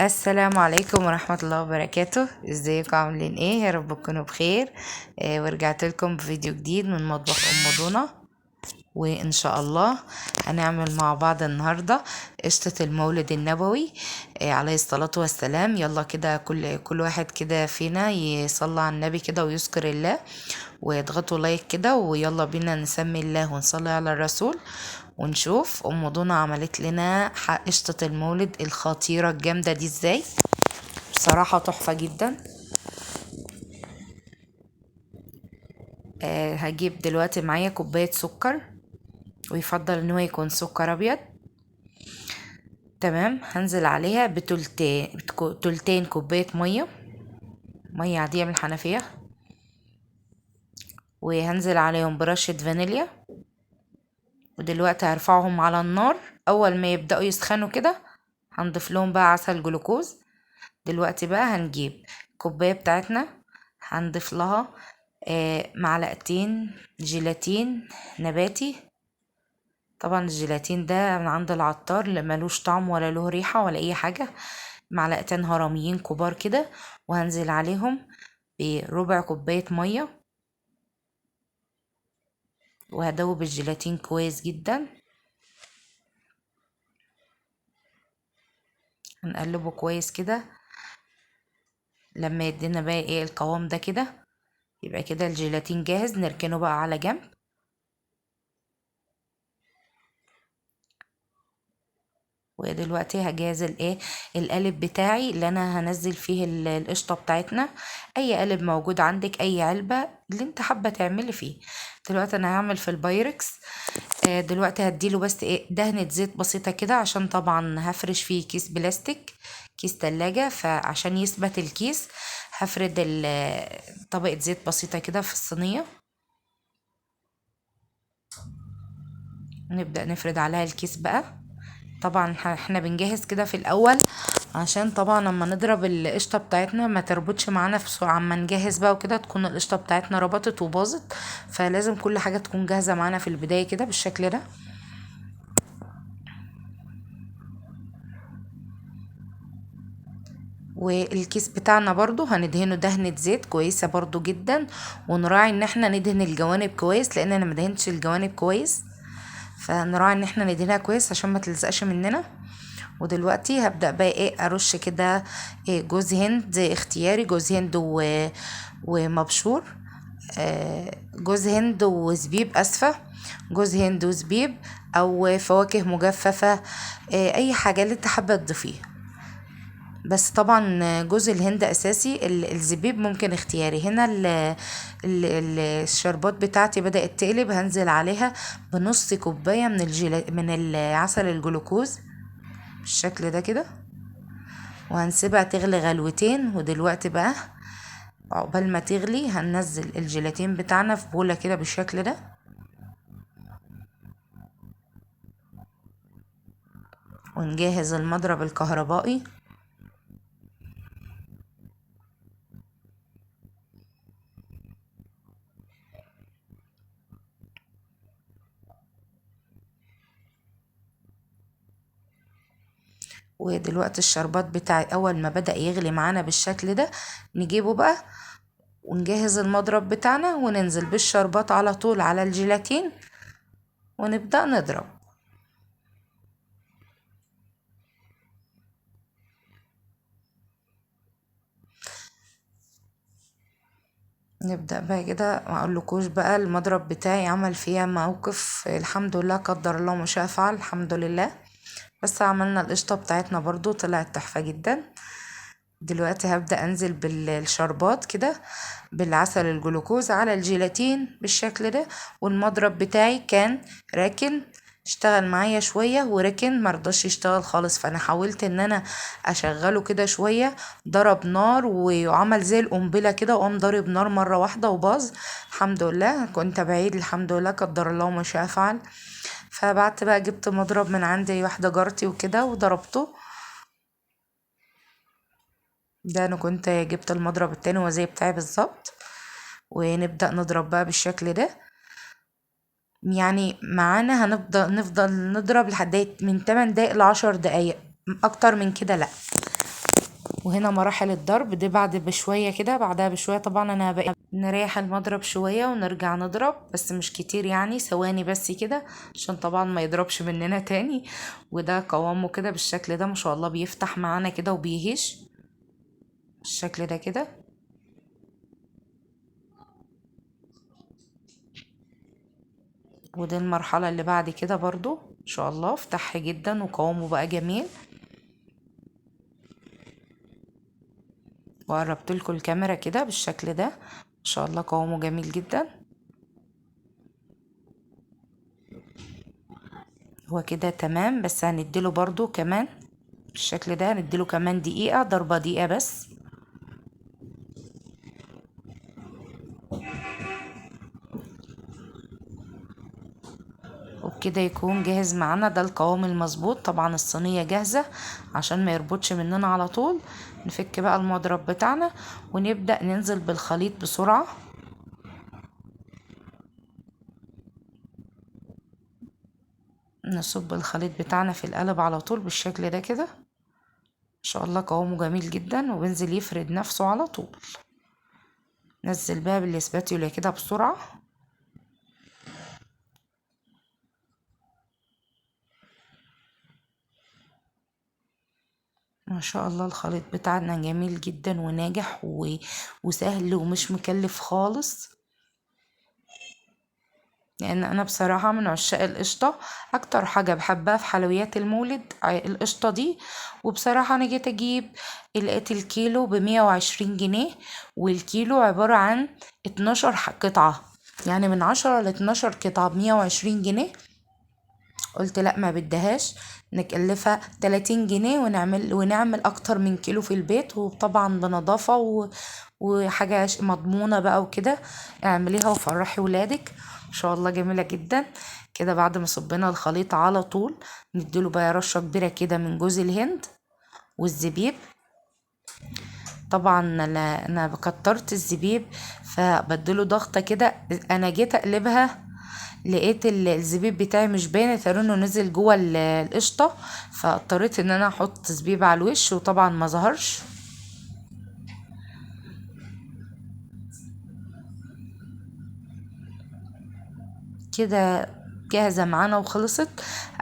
السلام عليكم ورحمة الله وبركاته. ازيكم عاملين ايه؟ يا رب تكونوا بخير. ورجعت لكم بفيديو جديد من مطبخ ام دونا، وان شاء الله هنعمل مع بعض النهاردة قشطة المولد النبوي عليه الصلاة والسلام. يلا كده كل واحد كده فينا يصلي على النبي كده ويذكر الله، ويضغطوا لايك كده، ويلا بينا نسمي الله ونصلي على الرسول، ونشوف ام دونا عملت لنا قشطة المولد الخطيرة الجامدة دي ازاي. بصراحة تحفة جدا. هجيب دلوقتي معايا كوباية سكر، ويفضل ان هو يكون سكر ابيض. تمام. هنزل عليها بتلتين كوباية مية، مية عادية من الحنفية، وهنزل عليهم برشة فانيليا. ودلوقتي هرفعهم على النار، اول ما يبدأوا يسخنوا كده هنضيف لهم بقى عسل جلوكوز. دلوقتي بقى هنجيب الكوباية بتاعتنا، هنضيف لها معلقتين جيلاتين نباتي. طبعا الجيلاتين ده من عند العطار، لا ملوش طعم ولا له ريحة ولا اي حاجة. معلقتين هرميين كبار كده، وهنزل عليهم بربع كوباية مية، وهدوب الجيلاتين كويس جدا. هنقلبه كويس كده لما يدينا بقى القوام ده كده، يبقى كده الجيلاتين جاهز. نركنه بقى على جنب. ودلوقتي هجهز القالب بتاعي اللي انا هنزل فيه القشطه بتاعتنا. اي قالب موجود عندك، اي علبه اللي انت حابه تعملي فيه. دلوقتي انا هعمل في البايركس. دلوقتي هديله بس دهنه زيت بسيطه كده، عشان طبعا هفرش فيه كيس بلاستيك، كيس تلاجة، فعشان يثبت الكيس هفرد طبقه زيت بسيطه كده في الصينيه. نبدا نفرد عليها الكيس بقى. طبعا احنا بنجهز كده في الاول، عشان طبعا لما نضرب القشطه بتاعتنا ما تربطش معانا في سرعه. اما نجهز بقى وكده تكون القشطه بتاعتنا ربطت وباظت، فلازم كل حاجه تكون جاهزه معانا في البدايه كده بالشكل ده. والكيس بتاعنا برضو هندهنه دهنة زيت كويسة برضو جدا، ونراعي ان احنا ندهن الجوانب كويس، لان انا ما دهنتش الجوانب كويس، فنراعي ان احنا ندهنها كويس عشان ما تلزقش مننا. ودلوقتي هبدأ بقى ارش كده جوز هند اختياري، جوز هند ومبشور، جوز هند وزبيب، اسفة، جوز هند وزبيب او فواكه مجففة، اي حاجة اللي انت حابة تضيفيها، بس طبعا جوز الهند اساسي، الزبيب ممكن اختياري. هنا الشربات بتاعتي بدأت تقلب، هنزل عليها بنص كوباية من العسل الجلوكوز بالشكل ده كده، وهنسيبها تغلي غلوتين. ودلوقتي بقى عقبال ما تغلي هننزل الجيلاتين بتاعنا في بولة كده بالشكل ده. ونجهز المضرب الكهربائي. ودلوقتي الشربات بتاعي اول ما بدأ يغلي معانا بالشكل ده نجيبه بقى ونجهز المضرب بتاعنا، وننزل بالشربات على طول على الجيلاتين ونبدأ نضرب. نبدأ بقى كده، ما اقولكوش بقى المضرب بتاعي عمل فيها موقف، الحمد لله قدر الله ما شاء فعل، الحمد لله. بس عملنا القشطة بتاعتنا برضو طلعت تحفة جدا. دلوقتي هبدأ انزل بالشربات كده بالعسل الجلوكوز على الجيلاتين بالشكل ده. والمضرب بتاعي كان راكن، اشتغل معايا شوية وركن مرضاش يشتغل خالص، فانا حاولت ان انا اشغله كده شوية، ضرب نار وعمل زي القنبلة كده، وقام ضارب نار مرة واحدة وباظ. الحمد لله كنت بعيد، الحمد لله قدر الله ما شاء فعل. فبعت بقى جبت مضرب من عندي واحدة جارتي وكده وضربته. ده انا كنت جبت المضرب التاني هو زي بتاعي بالظبط. ونبدأ نضرب بقى بالشكل ده، معانا نفضل نضرب لحد من 8 دقايق لعشر دقايق، اكتر من كده لا. وهنا مراحل الضرب دي بعد بشوية كده، بعدها بشوية طبعا انا بقى نريح المضرب شوية ونرجع نضرب، بس مش كتير يعني، ثواني بس كده عشان طبعا ما يضربش مننا تاني. وده قوامه كده بالشكل ده ما شاء الله، بيفتح معانا كده وبيهش بالشكل ده كده. وده المرحلة اللي بعد كده برضو ان شاء الله فتح جدا وقوامه بقى جميل. وقربت لكم الكاميرا كده بالشكل ده، ان شاء الله قوامه جميل جدا. هو كده تمام، بس هنديله برضو كمان بالشكل ده، هنديله كمان دقيقة، ضربة دقيقة بس. وبكده يكون جاهز معانا، ده القوام المظبوط. طبعا الصينية جاهزة عشان ما يربطش مننا على طول. نفك بقى المضرب بتاعنا ونبدأ ننزل بالخليط بسرعة. نصب الخليط بتاعنا في القالب على طول بالشكل ده كده، ان شاء الله قوامه جميل جدا وبينزل يفرد نفسه على طول. نزل بقى بالاسباتيولا كده بسرعة. ما شاء الله الخليط بتاعنا جميل جدا وناجح وسهل ومش مكلف خالص. لان انا بصراحة من عشاق القشطة، اكتر حاجة بحبها في حلويات المولد القشطة دي. وبصراحة انا جيت اجيب لقيت الكيلو ب120 جنيه، والكيلو عبارة عن 12 قطعة، يعني من 10 ل12 قطعة ب120 جنيه. قلت لا ما بدهاش، نكلفها 30 جنيه ونعمل اكتر من كيلو في البيت، وطبعا بنظافة وحاجة مضمونة بقى وكده. اعمليها وفرحي ولادك ان شاء الله، جميلة جدا كده. بعد ما صبينا الخليط على طول نديله بقى رشة كبيرة كده من جوز الهند والزبيب. طبعا انا كترت الزبيب فبديله ضغطة كده. انا جيت اقلبها لقيت الزبيب بتاعي مش باين، تقريبا انه نزل جوه القشطه، فاضطريت ان انا احط زبيب على الوش، وطبعا ما ظهرش. كده جاهزة معانا وخلصت.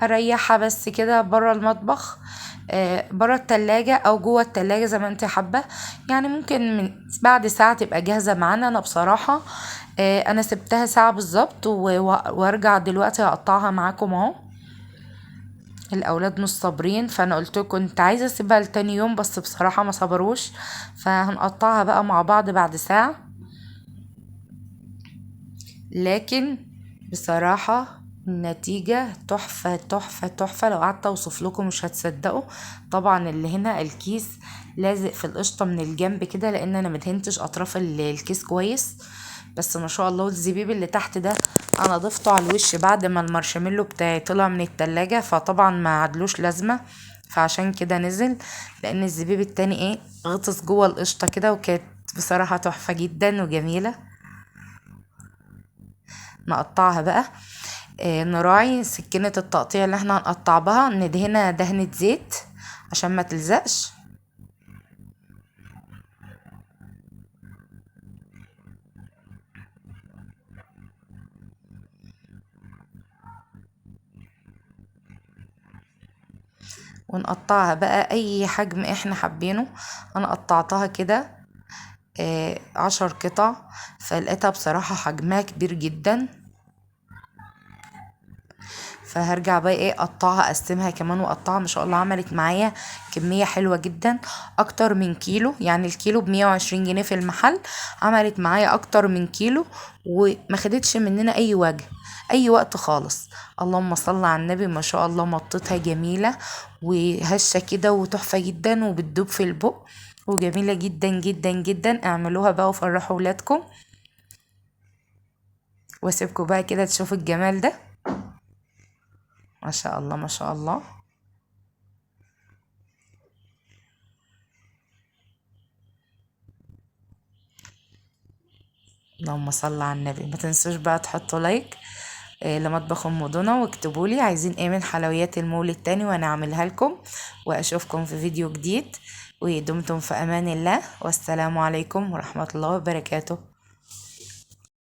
اريحها بس كده بره المطبخ، بره التلاجة او جوه التلاجة زي ما انت حابة، يعني ممكن من بعد ساعة تبقى جاهزة معانا. انا بصراحة انا سبتها ساعة بالظبط، وارجع دلوقتي هقطعها معاكم اهو. الاولاد مش صابرين، فانا قلت لكم كنت عايزه اسيبها لتاني يوم، بس بصراحة ما صبروش، فهنقطعها بقى مع بعض بعد ساعة. لكن بصراحة النتيجة تحفة تحفة تحفة، لو قعدت اوصف لكم مش هتصدقوا. طبعا اللي هنا الكيس لازق في القشطه من الجنب كده، لان انا مدهنتش اطراف الكيس كويس، بس ما شاء الله. الزبيب اللي تحت ده انا ضفته على الوش بعد ما المارشميلو بتاعي طلع من التلاجة، فطبعا ما عدلوش لازمه، فعشان كده نزل، لان الزبيب التاني ايه غطس جوه القشطه كده، وكانت بصراحة تحفة جدا وجميلة. نقطعها بقى، نراعي سكينة التقطيع اللي احنا هنقطع بها، ندهنها دهنة زيت عشان ما تلزقش. ونقطعها بقى اي حجم احنا حابينه. انا قطعتها كده 10 قطع، فلقيتها بصراحة حجمها كبير جدا، فهرجع بقى ايه اقطعها، اقسمها كمان واقطعها. ما شاء الله عملت معايا كمية حلوة جدا، اكتر من كيلو، يعني الكيلو ب120 جنيه في المحل، عملت معايا اكتر من كيلو وما خدتش مننا اي وجه اي وقت خالص. اللهم صل على النبي، ما شاء الله مطتها جميلة وهشة كده وتحفة جدا، وبتدوب في البق وجميلة جدا جدا جدا. اعملوها بقى وفرحوا ولادكم، واسيبكم بقى كده تشوفوا الجمال ده. ما شاء الله ما شاء الله. اللهم صل على النبي. ما تنسوش بقى تحطوا لايك لمطبخ ام دنى، واكتبوا لي عايزين ايه من حلويات المولد تاني وانا اعملها لكم. واشوفكم في فيديو جديد، ودمتم في امان الله، والسلام عليكم ورحمة الله وبركاته.